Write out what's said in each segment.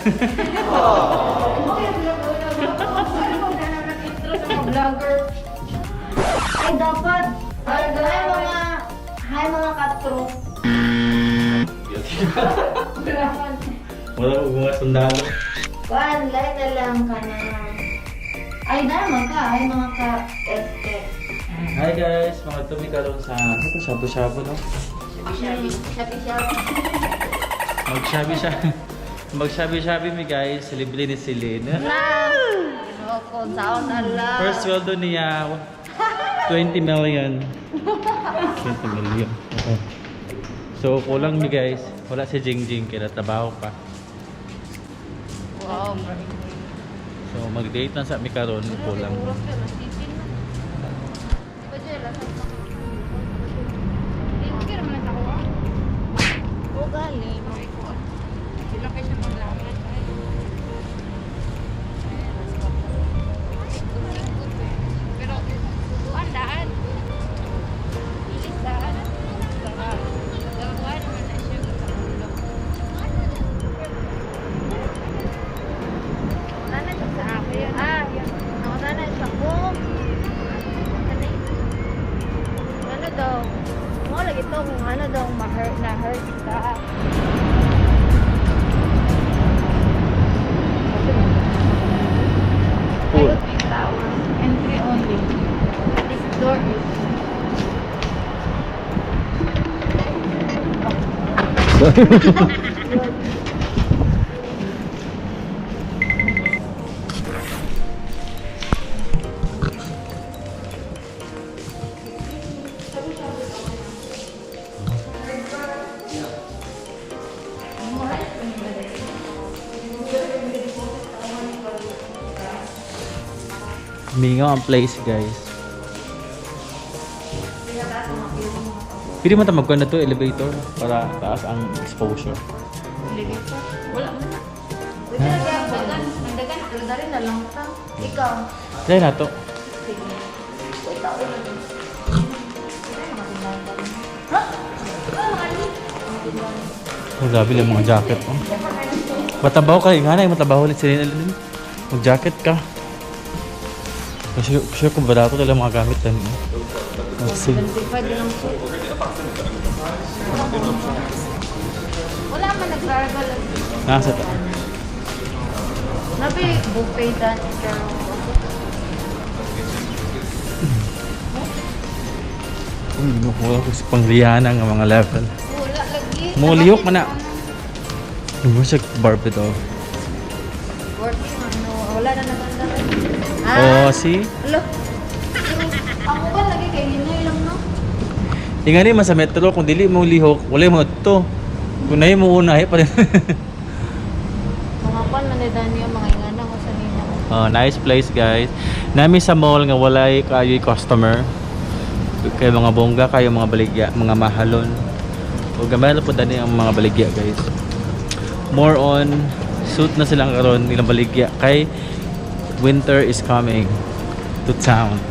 Okay, sila ko na. Ano ba na nag-intro sa mga vlogger? Ay, dapat. Hi mga katro. Wala man. Wala ko mga sundalo. Kuan, lahat na lang ka na. Ay, dama ka. Ay, mga ka SK. Hi guys, mga tumi karon sa ito shabu-shabu, no? Shabi, shabi, shabi. Mag-shabi shabi. Mag-shabi-shabi mi guys, libre ni Celine. Ginoo ko, saon ala. First sweldo niya 20 million. 20 million. Okay. So kulang mi guys, wala si Jingjing kaya trabaho pa. Wow. So mag-date lang sa mi karon, kulang. O gali. Pero, andaan. Ilis daan. Saka, gagawa naman na siya sa ulo. Wala na siya sa akin. Ah, wala na siya kung ano, ano daw, mo lagi to kung ano daw ma-hurt na hurt ka. Pool. Towers. Entry only. This door is Mingaw ang place guys. Pwede mo ta na to elevator para taas ang exposure. Elevator. Wala mo na. Pwede na kaya dagan, nagdagan, pero dari na lang ta. Ikaw. Try na to. Sige. Wait, tao na din. Ha? Oh, grabe lang mga jacket. Oh. Matabaw ka, nga na, matabaw ulit sila. Mag-jacket ka. Kasi sure kung barato talaga mga gamit yan. Oh. Let's see. 25 din ang suit. Wala man nagraragala. Nasa ta. Nabi, buffet dan pero Uy, nakuha ko sa pang Rihanna nga mga level. wala lagi. Mulihok man na. Ano siya Barbie doll? Working ano, wala na naman na. Oh, see? Alo. Ako ba lagi kay Ninoy lang, no? Ingani man sa metro, kung dili mo lihok, wala mo to. Kung nahi mo una, eh, pa rin. Mga kwan man ni Daniel, mga ingana ko sa nina. Oh, nice place guys. Nami sa mall nga walay kayo'y customer. Kay mga bongga kayo mga baligya, mga mahalon. O gamay na po dani ang mga baligya guys. More on suit na silang karon nilang baligya kay winter is coming to town.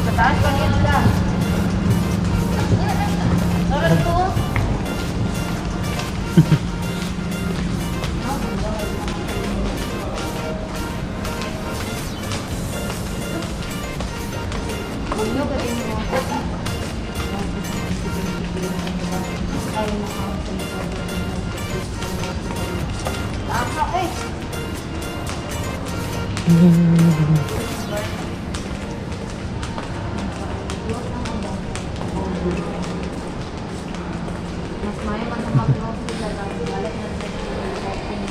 Sa taas pa yun ka. Oras to. Tama eh. Mas may man sa mag sila lang. Balik na sila sa shopping.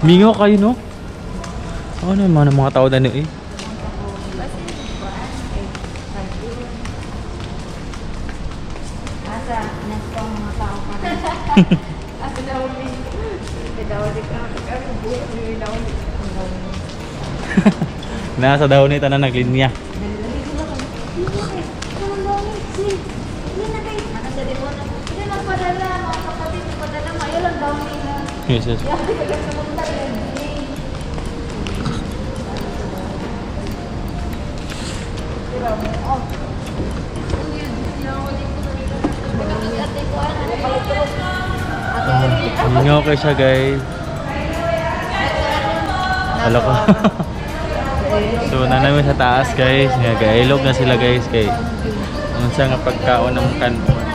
Mingaw kayo no? Ano naman ang mga tao dani eh. Asa, next pa ang mga tao pa. Asa daw ni. Daw di ka. Ako buhay ni daw ni. Nasa daw ni tanan naglinya. Dali-dali sila kami. Hindi na kayo. Ano sa demo na? Hindi magpadala. Yes. Ah, okay siya, guys. Hala ko. So, nanami sa taas, guys. Nga, gailog na sila, guys. Kay, unsa nga pagkaon ng kanton.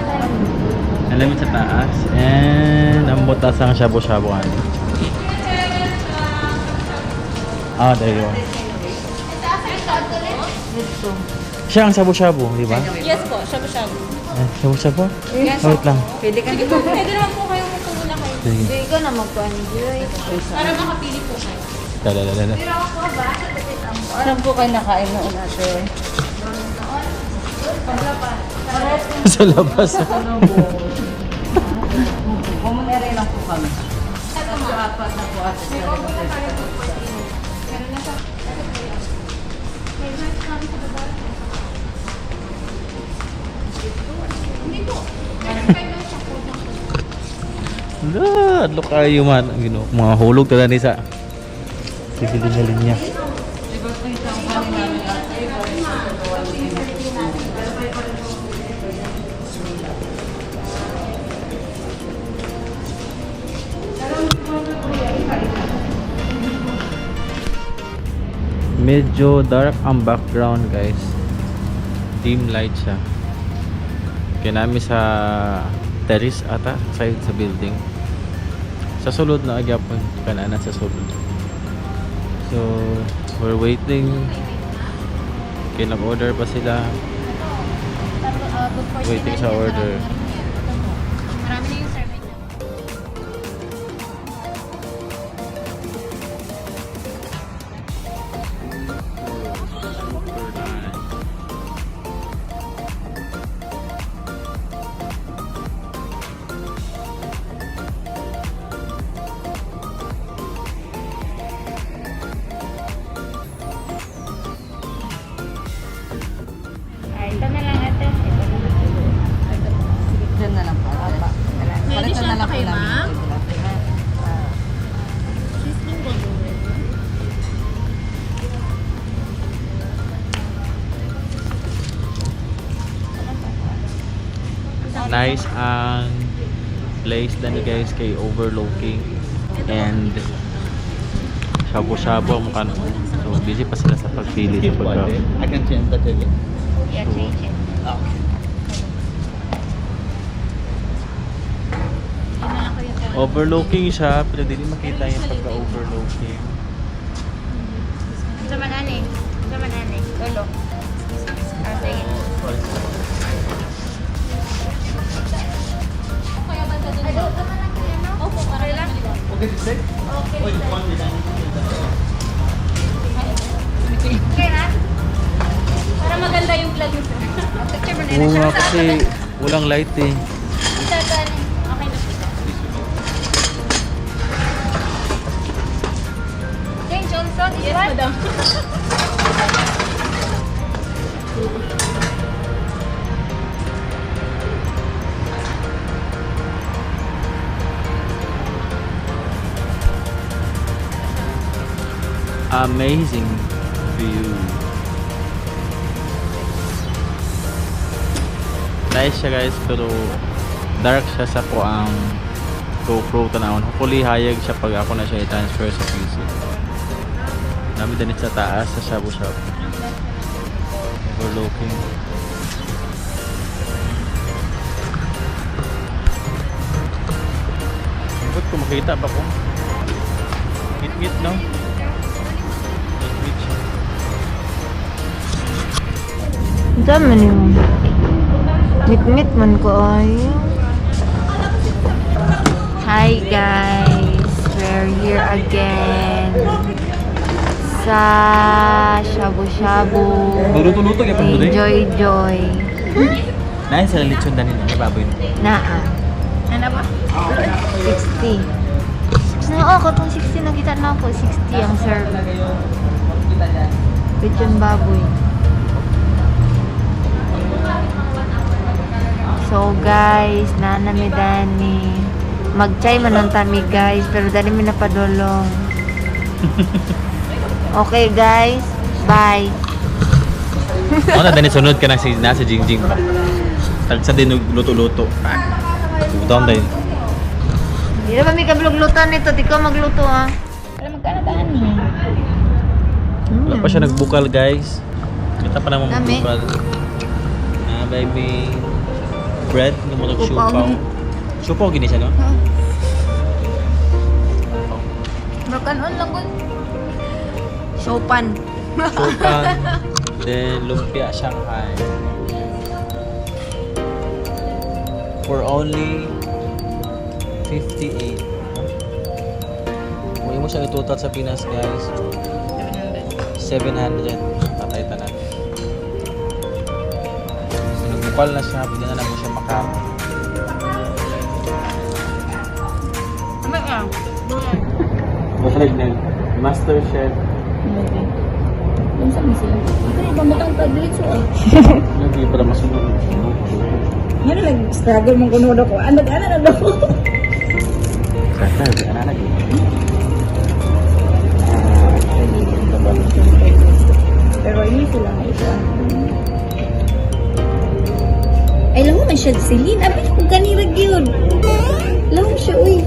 Nanami sa taas. And, ang butas ang shabu-shabu. Ano. Ah, there you are. Siya ang shabu-shabu, di ba? Yes po, shabu-shabu. Eh, shabu-shabu? Yes. Wait lang. Pwede ka. Sige po, pwede naman po kayo muna kayo. Sige. Hindi ka na magpa-enjoy. Para makapili po kayo. Dala, dala, dala. Saan po kayo nakain noon, ate? Sa labas. Common area lang po kami. Apat na po, ate. May combo na tayo po 49. Meron na sa... Ito po yan. May rice kami sa baba. Hindi po. 35 lang siya po. Ala, adlok kayo man. Ang Ginoo, mga hulog talaga ni sa. Sige, linya linya. Medyo dark ang background, guys. Dim light siya. Kaya namin sa terrace ata, side sa building. Sa sulod na agyapon, kananan sa sulod. So, we're waiting. Kaya nag-order pa sila. Waiting sa order. Marami na yung serving na. Super nice. Ay, ito na lang ate. Ito na lang. Sige, dyan na lang po, ate. May Palitan additional na lang pa po kayo, namin ma'am? yung table, ate. Cheese din po. Nice ang place na ni guys kay overlooking and shabu-shabu ang mukha noon. So busy pa sila sa pagpili sa pagkain. I can change the table. Yeah, change it. Okay. Hindi na lang kayo. Overlooking siya pero dili makita yung pagka-overlooking. Sa manani. Sa manani. Ulo. Ah, sige. Kaya banda dun. Ay, doon naman lang kayo, no? Opo, para lang. Okay, this side? Okay. Oh, you want the dining table? Okay na? Para maganda yung vlog niyo, sir. Picture mo na Oo siya. nga kasi walang light eh. Ito, ito, ano? Okay na po. Change also this Yes, one? madam. Amazing view. Nice siya guys pero dark siya sa ko ang GoPro tanawon. Hopefully hayag siya pag ako na siya i-transfer sa PC. Nami dinit sa taas sa Shabu Shabu. Overlooking. Ba't ko makita ba ko? Ngit-ngit no? Ngit-ngit siya. Ang dami niyo. Mitmit man ko ay. Hi guys! We're here again sa Shabu Shabu. Magluto-luto kaya pang Enjoy Joy. Nine sa lechon danin ang baboy. Naa. Ano ba? 60. Naa, katong 60 nakita na ako. 60 ang serve. Lechon baboy. So guys, nana mi dani. Mag-chai man lang tami, guys, pero dali mi napadulong. Okay, guys. Bye. Ako na dani sunod ka na si nasa Jingjing pa. Tagsa din og luto-luto. Utaon din. Di na ba may kabilog-luto nito? Di ko magluto, ah. Alam, magkano tahan eh? Wala pa siya nagbukal, guys. Kita pa naman Dami. magbukal. Ah, baby. Bread, nga mo Upaw. siupaw. Siupaw gini siya, no? Magkanon lang ko. Sopan. Siupaw. Then lumpia Shanghai. For only 58. Kung mo siya itutal sa Pinas, guys. 700. Patay tanan. So, nagbukal na siya, bigyan na lang mo siya maka. Ano ka? Masalag na Master Chef. Unsa man sila? Ano ba matang pagdilitso ah? Hindi para masunod. Ano nag-struggle mong kuno ko. Ano ano na daw? Kata, ano na Pero ini sila nga ito. Ay, alam mo man siya, Celine. Abi ko kanira gyud. Alam mo siya, uy.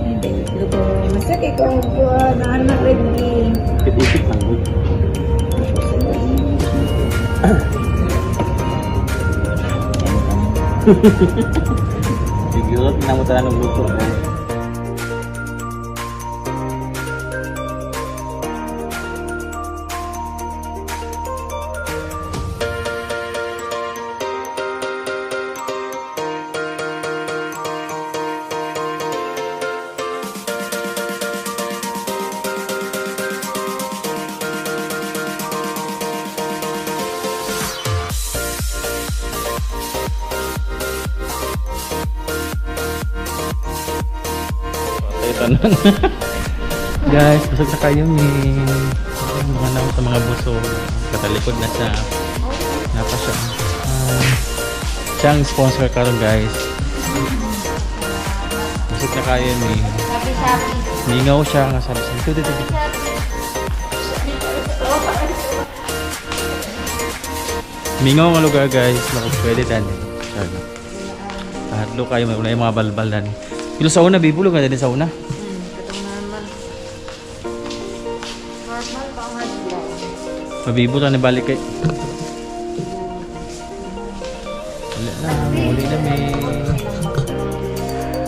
Ay, babe, lugo. Masakit ko ko na anak lagi. Ipit-ipit lang, good. Siguro, tinamo tayo ng luto. Guys. Patay tanan. Guys, busog na kayo ni. Mga nang sa mga busog. Katalikod na siya. Napa siya. Ah, siya ang sponsor karon, guys. Busog na kayo ni. Sabi, sabi. Mingaw siya nga sabi sa dito dito dito. Mingaw nga lugar, guys, baka pwede tani. Char. Hadlo kayo may una yung mga balbal dani. Pero sa una bibulo ka dali sa una. Katong normal. Normal pa ang hotdog. Mabibo ni balik kay. Wala na, muli na mi.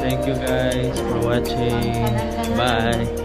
Thank you guys for watching. Bye.